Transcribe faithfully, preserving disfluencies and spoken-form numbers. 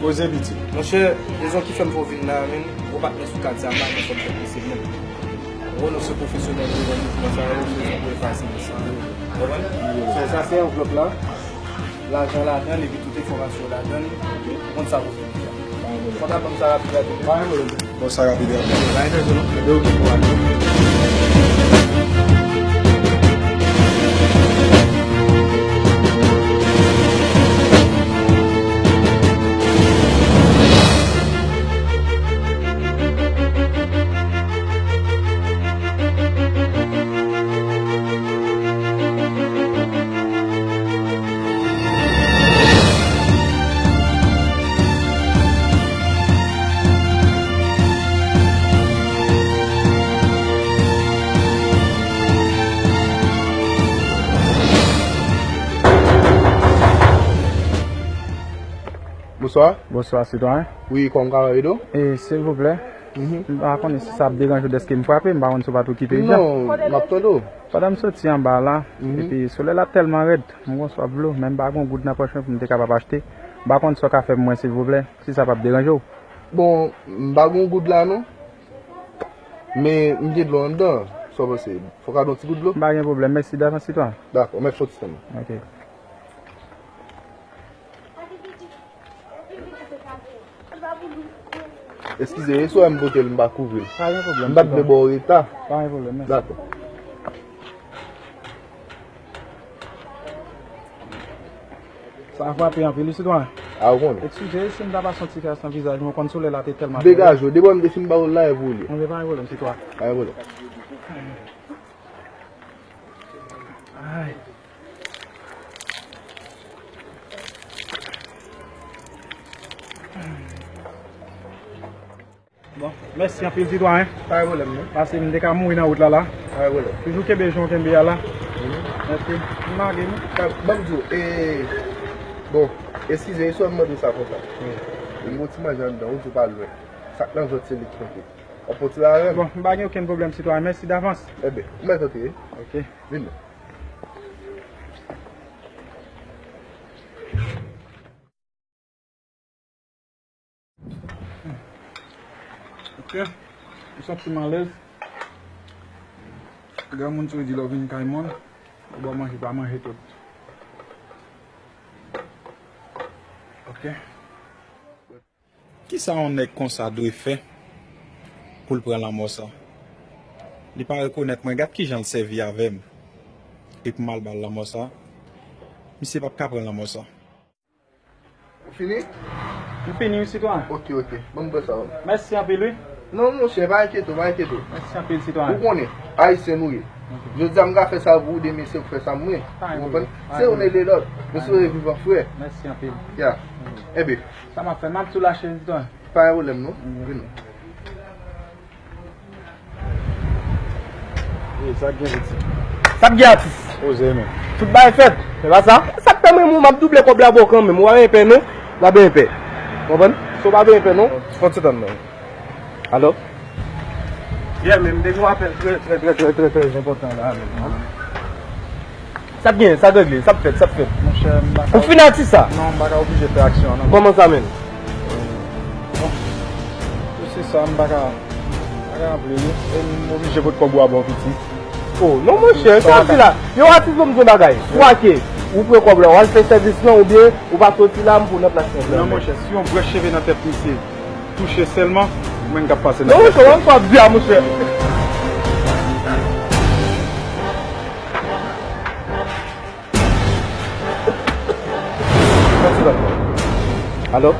Poze piti. Monchè, rezon ki fè m fè w vin la a, menm, gwo patnè sou katye a, m pa gen fòk fè pese menm. Ou konnen se pwofesyonèl yo, nan mouvman sa yo, se rezon pou efase m san yo. Konprann? So, sa se anvlòp la. Lajan ladan l, epi tout enfòmasyon ladan l. Ou konn sa pou fè. Fò w ta ban m sa rapid rapid. Pa gen pwoblèm. Bon, sa rapid rapid. Pa gen pwoblèm. Ebyen, oke, pou ale. Bonswa. Bonswa, sitwayen. Wi, kòman m ka ede w? E, silvouplè, mhm, m pa konnen si sa ap deranje w dèske m frape, m pa konn si w pa t okipe jan. Non, m ap tande w. Pandan m soti anba la, mhm, epi solèy la tèlman rèd, m gon swaf dlo, men m pa gon goud nan pòch mwen pou m te kapab achte. M pa konn sa w ka fè pou mwen, silvouplè, si sa p ap deranje w. Bon, m pa gon goud la, non. Men m gen dlo anndan, sa w panse? Fò w ka ban m ti gout dlo? M pa gen pwoblèm, mèsi davans, sitwayen. Dakò, mèsi yon ti tan. Oke. Eskize, e sou m pote l, m pa kouvri l. Pa gen pwoblèm, m pa t vle ba w reta. Pa gen pwoblèm, mèsi. Dakò. Sa frape anpil, wi, sitwayen. A, ou konnen. Eskize, si m ta pase yon ti kras nan vizaj mwen, ou konn solèy la te tèlman fè. Degaje w, depi m te fin ba w l la, e pou ou li ye. Anben, pa gen pwoblèm, sitwayen. Pa gen pwoblèm. Ay. Bon, mèsi anpil, sitwayen. Pa gen pwoblèm, non. Paske m te ka mouri nan wout la, la. Pa gen pwoblèm. Toujou kenbe jan w kenbe a la. Mhm. Mèsi. M lage, non. Ka, ban m di w, e, bon, eskize, e sou m mande w sa konsa. Wi. M gon ti manje anndan, ou di w pa lwen. Sa k nan vant se li k manke. W ap pran ti la avè m? Bon, m pa gen okenn pwoblèm, sitwayen. Mèsi davans. Enben, ou mèt antre, wi. Oke. Vin non. Oke. M santi m alèz. Granmoun toujou di lè w vin kay moun, ou ba w manje, pa manje tout. Oke. Kisa yon nèg konsa dwe fè pou l pran lanmò sa? Li pa rekonèt mwen, gad kijan l sèvi avè m. Epi m al ba l lanmò sa. Misye p ap ka pran lanmò sa. Ou fini? M fini, wi, sitwayen. Oke, oke. Ban m pran sa, wi. Mèsi anpil, wi. Non, monchè, pa enkyete w, pa enkyete w. Mèsi anpil, sitwayen. Ou konnen, Ayisyen nou ye. Oke. Jodi a m ka fè sa pou ou, demen se ou k fè sa pou mwen. Ou konprann? Se youn ede lòt. Nou sipoze viv an frè. Mèsi anpil. Ya. Enben. Sa m ap fè, m ap tou lache, sitwayen. Pa gen pwoblèm, non. Vin non. Ey, sa k gen, piti? Sa k gen, atis? Poze, men. Tout bagay fèt. Se pa sa? Sa k fè mwen, mwen, m ap double kòb la ba w kanmenm. Ou pa gen pè, non? Ou pa gen pè. Konprann? Si w pa gen pè, non? Fò ti tann, non. Alo? Yeah, men m te gen yon apèl trè, trè, trè, trè, trè, trè enpòtan la, men. Sa k gen? Sa k regle? Sa k fèt? Sa k fèt? Monchè, m pa ka. Ou fini ak ti sa? Non, m pa ka oblije fè aksyon an, non. Kòman sa, menn? Bon. Se sa, m pa ka, m pa ka anple, non. E m oblije pot kòb ou a ba w, piti. Oh, non, monchè, sa w ap di la? Yo, atis, ban m di yon bagay. Swa ke ou pran kòb la, w al fè sèvis lan, oubyen ou pa soti la, m pou w nan plas mwen. Non, monchè, si yon branch cheve nan tèt misye touche sèlman, mwen k ap pase nan tèt. Non, monchè, w ap di a, monchè. Alo?